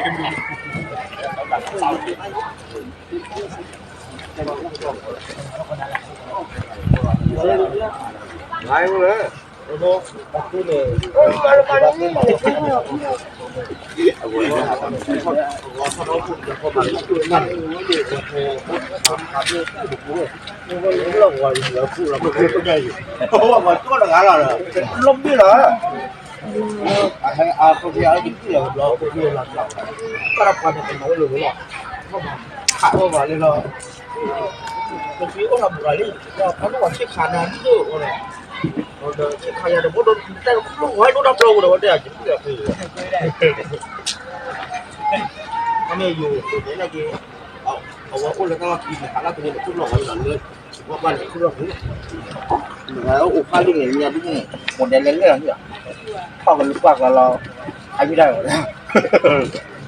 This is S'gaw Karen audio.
လီၤဘ့ၣ်လီၤ, ပှၤန့ၣ်တနီၤလၢာ်လီၤ, ခးထီၣ်ဘၣ်လၢလီၤ, ပသံအိၣ်ထီၣ်ဘူးလီၤလံ, ဒီးဖးဒိၣ်ဝဲဆ့ၣ်ခါနၤဒိၣ်အိၣ်လီၤ, ဒီးဆ့ၣ်ခါယၤတဘိဒီးတၢ်ကဖျိဝဲဒိၣ်တၢ်ပျီပူၤဒီး ဝဲတဲအကဖျိယၤဖဲ, မ့ၢ်ယိၤန့ၣ်က့ၤ, အဝဲအိၣ်လၢတၢ်လီၢ်ခံန့ၣ် ဟးလၢကန့ၣ်တဖျိလီၤဝဲလီၤလၢ, ဘၣ်န့ၣ်ဖျိလီၤဖဲ, မ့ၢ်အိၣ်ဖးဒိၣ်န့ၣ် ညါဒ်န့ၣ်, မိၢ်ဒဲလဲၤလဲၤလီၤ, ထီၣ်ကလူၤပှၢ်ကလီလီၤ, ဟးဝံၤဒၣ်ဝဲ